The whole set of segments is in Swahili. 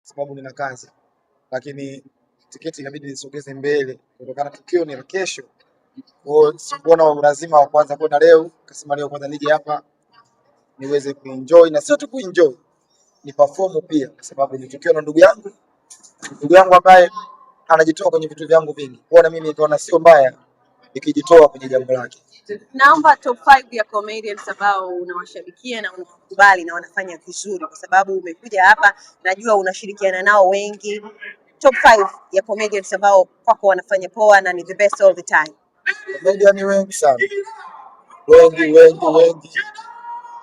Sababu nina kazi, lakini tiketi inabidi nisogeze mbele kutokana tukio ni la kesho. Kwa hiyo sikuona ulazima wa kuanza kwenda leo, kasema leo kwanza nije hapa niweze kuenjoy, na sio tu kuenjoy, ni perform pia, kwa sababu ni tukio na ndugu yangu ambaye anajitoa kwenye vitu vyangu vingi. Kwa na mimi nikaona sio mbaya nikijitoa kwenye jambo lake. Naomba top 5 ya comedians ambao unawashabikia na unawakubali na wanafanya vizuri, kwa sababu umekuja hapa, najua unashirikiana nao wengi. Top 5 ya comedians ambao kwako wanafanya poa na ni the best all the time. Comedian ni wengi sana, wengi wengi wengi,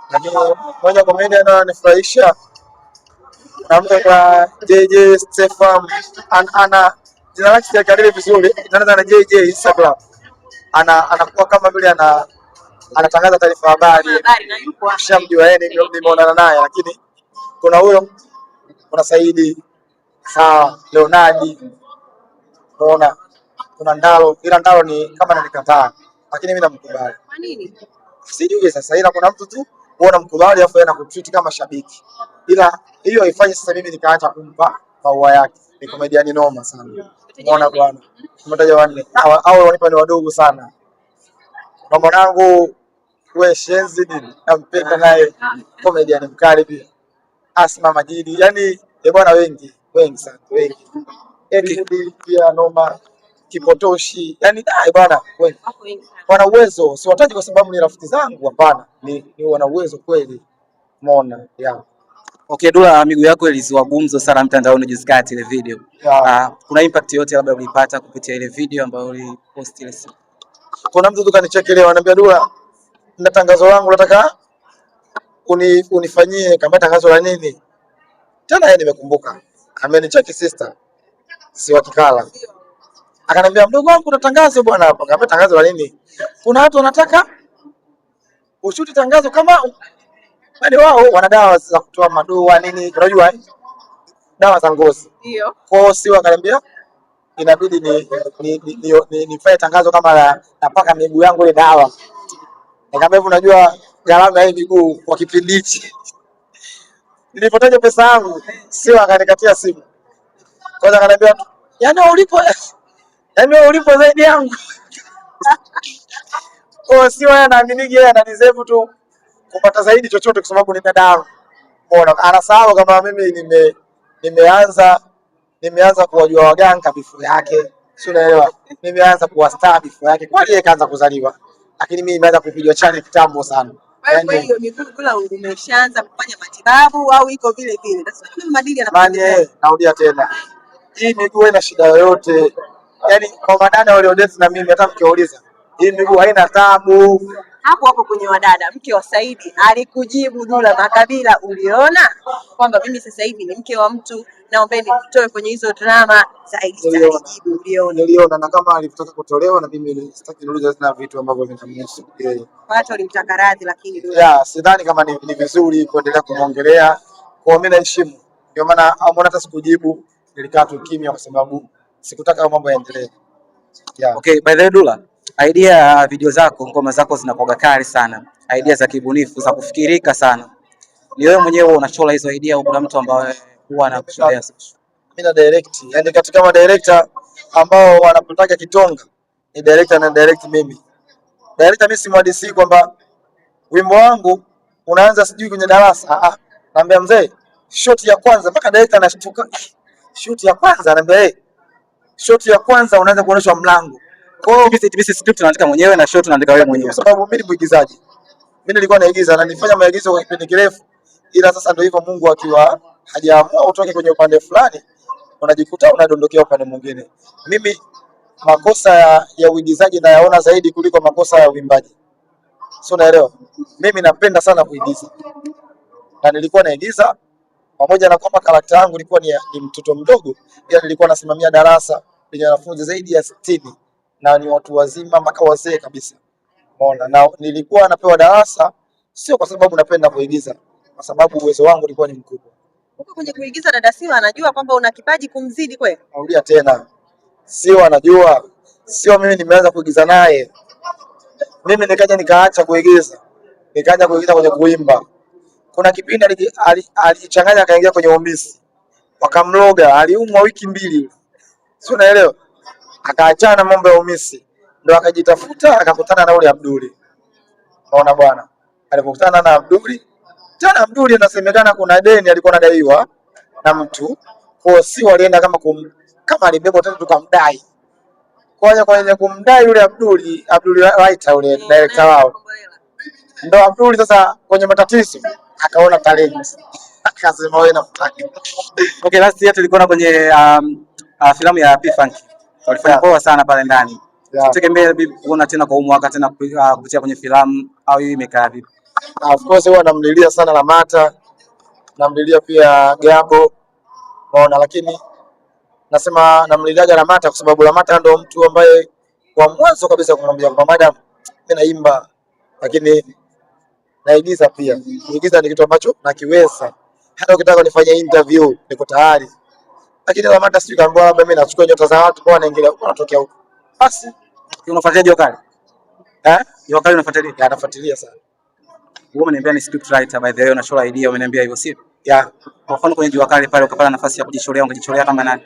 lakini moja comedian ananifurahisha na mtu kwa JJ Stefan ana jina lake sijakariri vizuri, inaanza na JJ Instagram, anakuwa kama vile anatangaza taarifa habari, Habari na yupo hapa. Shamjua yeye, nimeonana naye, lakini kuna huyo, kuna Saidi sawa, Leonardi, unaona kuna Ndalo, ila Ndalo ni kama ananikataa, lakini mimi namkubali. Kwa nini? Sijui sasa, ila kuna mtu tu huwa namkubali afu yeye anakutreat kama shabiki, ila hiyo haifanyi sasa mimi nikaacha kumpa maua yake. Ni comedian noma sana, umeona bwana, umetaja wanne hao wanipa ni wadogo sana, na mwanangu we shenzi nini, nampenda naye, comedian mkali pia, Asma Majidi, yani bwana, wengi wengi sana wengi, Eliud pia noma, Kipotoshi, yani bwana wengi Wako wengi sana. Wana uwezo, siwataji kwa sababu ni rafiki zangu, hapana, ni wana uwezo kweli, umeona yeah. Okay, Dula, miguu yako ilizua gumzo sana mtandaoni juzi kati ile video. Yeah. Kuna impact yote labda ulipata kupitia ile video ambayo ulipost ile siku? Kuna mtu tu kanichekelea, ananiambia, "Dula, na tangazo langu nataka unifanyie." Kama tangazo la nini? Tena yeye nimekumbuka. Amenicheki sister, si wa Kikala. Akaniambia, "Mdogo wangu, kuna tangazo bwana hapa." Nikamwambia, "Tangazo la nini?" "Kuna watu wanataka ushuti tangazo kama yaani wao wana dawa za kutoa madoa nini, unajua eh? Dawa za ngozi." Ndio. Kwa hiyo si akaniambia inabidi ni nifanye tangazo kama la napaka miguu yangu ile dawa. Nikamwambia, "Hivi unajua gharama ya hii miguu kwa kipindi hichi?" Nilipotaja pesa yangu, sio akanikatia simu. Kwanza akaniambia, "Yaani wewe ulipo zaidi yangu." Kwa hiyo sio yeye anaaminigi yeye anadeserve tu kupata zaidi chochote kwa sababu ni dada yangu. Umeona? Anasahau kama mimi nimeanza kuwajua waganga before yake. Si unaelewa? Nimeanza kuwa star before yake. Kwani yeye kaanza kuzaliwa. Lakini mimi nimeanza kupigwa chale kitambo sana. Kwa hiyo Yaani hiyo miguu Dula umeshaanza kufanya matibabu au iko vile vile? Sasa kama madili Jamani, yanakuja. narudia tena. Hii miguu haina shida yoyote. Yaani kwa madada waliodate na mimi hata mkiwauliza, hii miguu haina tabu. Hapo hapo kwenye wadada, mke wa Saidi alikujibu Dula Makabila, uliona kwamba mimi sasa hivi ni mke wa mtu, naombeni mtoe kwenye hizo drama. Saidi Niliona. alijibu, uliona? Niliona, na kama alitaka kutolewa na mimi sitaki niruhusu tena vitu ambavyo vinamhusu yeye. Watu walimtaka radhi, lakini Dula Ya, sidhani kama ni vizuri kuendelea kumwongelea. Kwa mimi naheshimu. Ndio maana amuona hata sikujibu, nilikaa tu kimya kwa sababu sikutaka hayo mambo yaendelee. Yeah. Okay, by the way Dula, idea ya video zako, ngoma zako zinakuwa kali sana. Idea za kibunifu, za kufikirika sana. Ni wewe mwenyewe unachora hizo idea au kuna mtu ambaye huwa anakuchorea? Mimi na direct, yani katika ma director ambao wanapotaka kitonga ni director na direct mimi. Director mimi simwadisi kwamba wimbo wangu unaanza sijui kwenye darasa. Ah, ah. Naambia, "Mzee, shot ya kwanza," mpaka director anashtuka. "Shot ya kwanza?" Anaambia, "Eh, shot ya kwanza unaanza kuonyeshwa mlango." Kwa hiyo TBC script unaandika mwenyewe na shot unaandika wewe mwenyewe. Kwa sababu mimi ni mwigizaji. Mimi nilikuwa naigiza na nilifanya maigizo kwa kipindi kirefu, ila sasa ndio hivyo, Mungu akiwa hajaamua utoke kwenye upande fulani, unajikuta unadondokea upande mwingine. Mimi makosa ya uigizaji nayaona zaidi kuliko makosa ya uimbaji, sio? Unaelewa? Mimi napenda sana kuigiza na nilikuwa naigiza pamoja na kwamba character yangu ilikuwa ni mtoto mdogo, ila nilikuwa nasimamia darasa lenye wanafunzi zaidi ya 60 na ni watu wazima mpaka wazee kabisa. Umeona, na nilikuwa napewa darasa sio kwa sababu napenda kuigiza, kwa sababu uwezo wangu ulikuwa ni mkubwa. Huko kwenye kuigiza, dada Siwa anajua kwamba una kipaji kumzidi kweli? Narudia tena, sio anajua, sio mimi nimeanza kuigiza naye. Mimi nikaja nikaacha kuigiza, nikaanza kuigiza kwenye kuimba. Kuna kipindi alijichanganya akaingia kwenye umisi. Wakamloga, aliumwa wiki 2. Si unaelewa? Akaachana mambo ya umisi. Ndio akajitafuta akakutana na ule Abduli. Unaona bwana. Alipokutana na Abduli, tena Abduli anasemekana kuna deni alikuwa anadaiwa na mtu. Kwa si walienda kama kama alibebwa tena tukamdai. Kwa hiyo kwenye kumdai yule Abduli, Abduli writer yule director wao. Ndio Abduli sasa kwenye matatizo akaona talent. Akasema wewe nakutaka. Okay, last year tulikuwa kwenye filamu ya P-Funk. Walifanya poa sana pale ndani. Tutegemee kuona tena kwa mwaka tena kupitia kwenye filamu au hii imekaa vipi? Of course huwa namlilia sana Lamata, namlilia pia Gabo. Unaona, lakini nasema namliliaga Lamata kwa sababu Lamata ndo mtu ambaye kwa mwanzo kabisa kumwambia kwamba madam, mimi naimba lakini naigiza pia. Kuigiza ni kitu ambacho nakiweza. Hata ukitaka nifanye interview niko tayari. Lakini Lamata sijui kaambiwa labda mimi nachukua nyota za watu kwa naingilia huko natokea huko. Basi unafuatilia Jua Kali? Eh? Jua Kali unafuatilia? Ya, nafuatilia sana. Wewe umeniambia ni script writer by the way, unachora idea, umeniambia hivyo sio? Ya. Kwa mfano kwenye Jua Kali pale ukapata nafasi ya kujicholea, ungejichorea kama nani?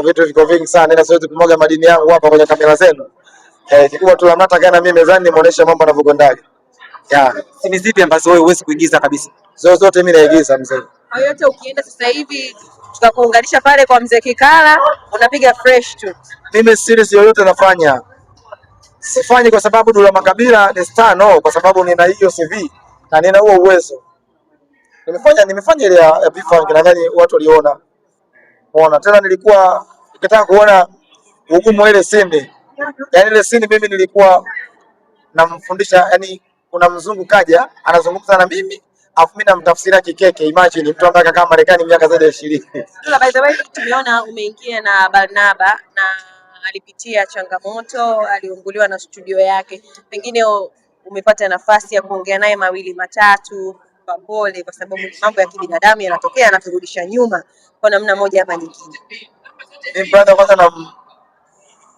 Vitu viko vingi sana, ila siwezi kumwaga madini yangu hapa kwenye kamera zenu. Kikubwa tu Lamata kana mimi mezani nimuoneshe mambo yanavyokwenda. Ya. Ni zipi ambazo wewe huwezi kuigiza kabisa? Zote mimi naigiza mzee. Kwa hiyo hata ukienda sasa hivi tutakuunganisha pale kwa mzee Kikala, unapiga fresh tu. Mimi series yoyote nafanya. Sifanyi kwa sababu Dulla Makabila ni star, no, kwa sababu nina hiyo CV na nina huo uwezo. Nimefanya ile ya P-Funk, nadhani watu waliona. Unaona, tena nilikuwa nikitaka kuona ugumu wa ile scene. Yaani ile scene mimi nilikuwa namfundisha, yani kuna mzungu kaja anazungumza na mimi afu mimi namtafsiria kikeke. Imagine mtu ambaye kakaa Marekani miaka zaidi ya 20. Dulla, by the way, tumeona umeingia na Barnaba na alipitia changamoto, aliunguliwa na studio yake. Pengine umepata nafasi ya kuongea naye mawili matatu kwa pole, kwa sababu mambo ya kibinadamu yanatokea, yanaturudisha nyuma kwa namna moja ama nyingine. Ni brother kwanza, na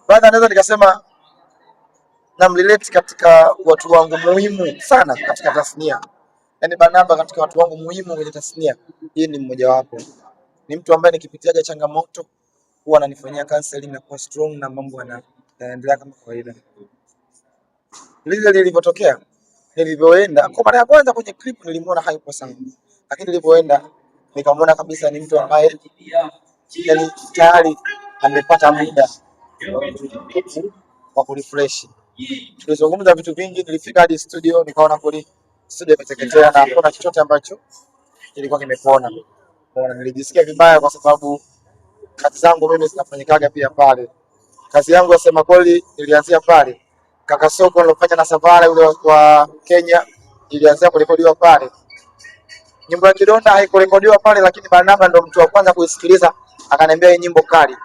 brother naweza nikasema namrelate katika watu wangu muhimu sana katika tasnia. Yaani Barnaba katika watu wangu muhimu kwenye tasnia, yeye ni mmoja wapo. Ni mtu ambaye nikipitiaga changamoto huwa ananifanyia counseling na kuwa strong na mambo yanaendelea kama kawaida. Lile lilivyotokea, nilivyoenda kwa mara ya kwanza kwenye clip nilimuona hayupo sawa, lakini nilivyoenda nikamwona kabisa ni mtu ambaye yani tayari amepata muda wa kurefresh. Tulizungumza vitu vingi, nilifika hadi studio nikaona kweli studio imeteketea na hakuna chochote ambacho kilikuwa kimepona. Kwa nilijisikia vibaya kwa sababu kazi zangu mimi zinafanyikaga pia pale. Kazi yangu ya sema kweli ilianzia pale. Kaka Soko nilofanya na Savara yule wa Kenya ilianzia kurekodiwa pale. Nyimbo ya Kidonda haikurekodiwa pale, lakini Barnaba ndo mtu wa kwanza kuisikiliza akaniambia hii nyimbo kali.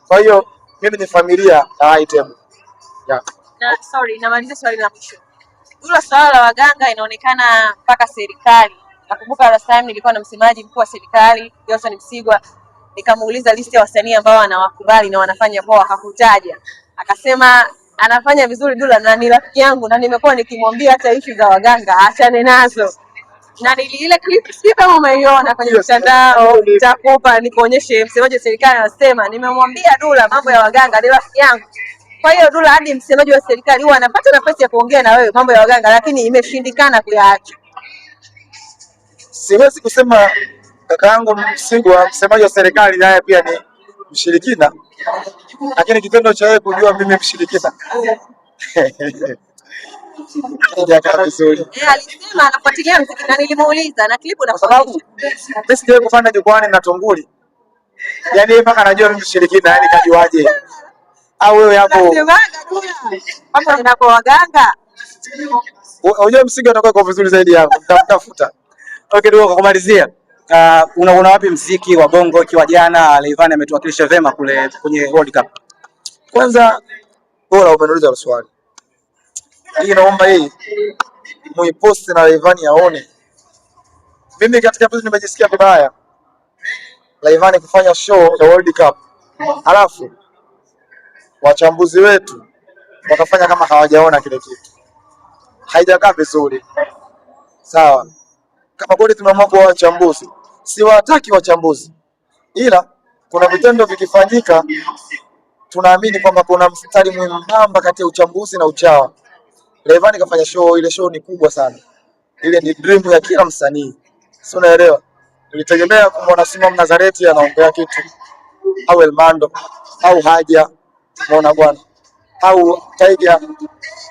Kwa hiyo mimi ni familia ya item. Yeah. Na sorry, namaliza swali la mwisho. Hilo swala la waganga inaonekana mpaka serikali. Nakumbuka last time nilikuwa na msemaji mkuu wa serikali Johnson Msigwa, nikamuuliza list ya wasanii ambao wanawakubali na wanafanya poa, hakutaja. Akasema anafanya vizuri Dulla na ni rafiki yangu na nimekuwa nikimwambia hata issue za waganga aachane nazo. Na nili ile clip sijui kama umeiona kwenye mtandao, nitakupa nikuonyeshe. Msemaji wa serikali anasema nimemwambia Dulla mambo ya waganga, ni rafiki yangu. Kwa hiyo Dulla, hadi msemaji wa serikali huwa anapata nafasi ya kuongea na wewe mambo ya waganga, lakini imeshindikana kuyaacha. Siwezi kusema kakaangu Msigwa msemaji wa serikali naye pia ni mshirikina, lakini kitendo cha yeye kujua mimi mshirikina hakijakaa vizuri. Alisema anafuatilia muziki na nilimuuliza na clip Kwa sababu mimi sijawahi kupanda jukwani na tunguli, yaani yeye mpaka anajua mimi mshirikina, yaani kajuaje? Au wewe hapo Unasemaga Dulla hapo ninapo waganga. Unajua Msigwa atakuwa kwa vizuri zaidi hapo, nitamtafuta. Okay, Dulla, kwa kumalizia, unaona wapi muziki wa Bongo ikiwa jana Rayvanny ametuwakilisha vema kule kwenye World Cup? Kwanza bora umeniuliza swali. Hii naomba hii muiposti na Rayvanny aone. Mimi katika vitu nimejisikia vibaya Rayvanny kufanya show ya World Cup, halafu wachambuzi wetu wakafanya kama hawajaona kile kitu. Haijakaa vizuri. Sawa, kama kweli tumeamua kuwa wachambuzi, Siwataki wachambuzi, ila kuna vitendo vikifanyika, tunaamini kwamba kuna mstari mwembamba kati ya uchambuzi na uchawa. Rayvanny kafanya show, ile show ni kubwa sana, ile ni dream ya kila msanii, si unaelewa? Nilitegemea kumwona Simon Nazareti anaongea kitu au Elmando au Haja, muona bwana, au Tiger,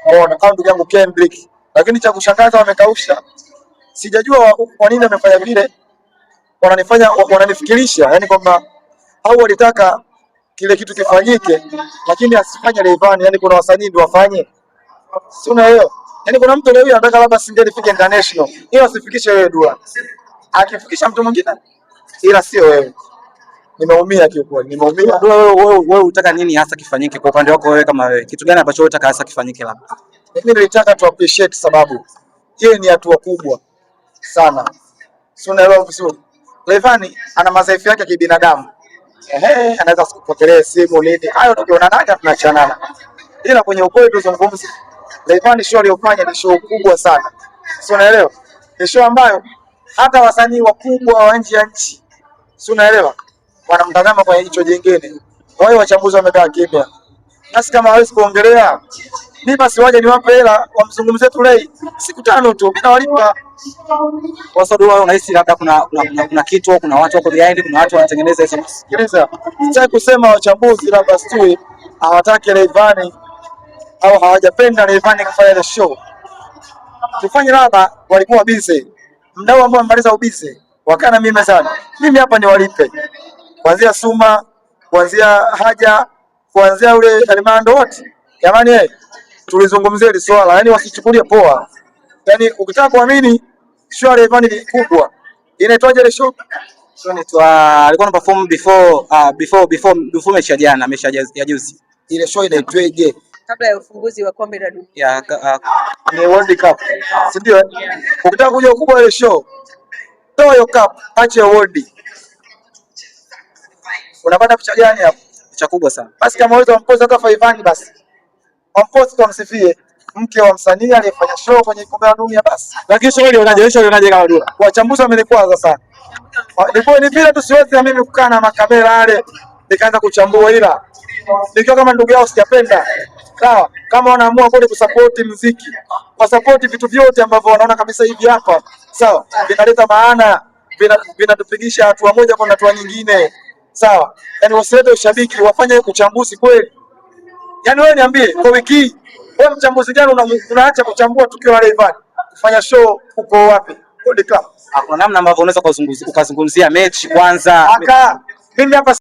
muona au ndugu yangu Kendrick, lakini cha kushangaza wamekausha. Sijajua kwa nini wamefanya vile, wananifanya wananifikirisha, yani kwamba au walitaka kile kitu kifanyike, lakini asifanye Rayvanny. Yani kuna wasanii ndio wafanye, si unaelewa? Yani kuna mtu leo anataka labda Singeli ifike international, ila asifikishe wewe Dula, akifikisha mtu mwingine, ila sio wewe. Nimeumia kiukweli, nimeumia. Dula, wewe unataka nini hasa kifanyike kwa upande wako wewe kama wewe? Kitu gani ambacho wewe unataka hasa kifanyike labda? Mimi nilitaka tu appreciate, sababu hii ni hatua kubwa sana, si unaelewa vizuri. Rayvanny ana madhaifu yake ya kibinadamu, ehe, anaweza asikupokelee simu nini, hayo tukiona naye tunachanana, ila kwenye ukweli tuzungumze, Rayvanny show aliyofanya ni show kubwa sana, si unaelewa? Ni show ambayo hata wasanii wakubwa wa nje ya nchi, si unaelewa, wanamtazama kwa jicho jingine. Kwa hiyo wachambuzi wamekaa kimya, nasi kama hawezi kuongelea, mimi basi waje niwape hela wamzungumzie Tulei siku 5 tu, mimi nawalipa. Kwa sababu wewe unahisi labda kuna kitu au kuna watu wako behind, kuna watu wanatengeneza hizo. Sikiliza, sitaki kusema wachambuzi labda sijui hawataki Rayvanny au hawajapenda Rayvanny kufanya ile show. Tufanye labda walikuwa busy, mdau ambao amemaliza ubusy wakaa na mimi mezani, mimi hapa niwalipe kuanzia Suma, kuanzia Haja, kuanzia ule Elimando wote. Jamani eh, tulizungumzia hili swala, yani wasichukulie poa. Yani ukitaka kuamini show ya Rayvanny ni kubwa. Inaitwaje ile show? So inaitwa alikuwa na perform before mechi ya jana, mechi ya juzi. Ile show inaitweje? Kabla ya ufunguzi wa kombe la dunia. Ya Ni World Cup, si ndio? Ukitaka kujua ukubwa ile show, toa hiyo cup, acha World. Unapata picha gani hapo? Picha kubwa sana. Basi kama wewe wampost hata Faivani basi. Wampost wamsifie mke wa msanii aliyefanya show kwenye kombe la dunia basi. Lakini show ilionaje? Show ilionaje kama Dula? Wachambuzi wamenikwaza sana. Nilikuwa ni vile tu siwezi na mimi kukaa na makamera yale nikaanza kuchambua, ila nikiwa kama ndugu yao sijapenda. Sawa, kama wanaamua kweli kusupport muziki, wasupport vitu vyote ambavyo wanaona kabisa hivi hapa, sawa, vinaleta maana, vinatupigisha hatua moja kwa hatua nyingine. Sawa, yani wasilete ushabiki, wafanye uchambuzi kweli. Yani wewe niambie, kwa wiki hii wewe mchambuzi gani unaacha kuchambua tukio la Rayvanny kufanya show uko wapi? World Cup. Hakuna namna ambavyo unaweza ukazungumzia mechi kwanza. Aka mimi hapa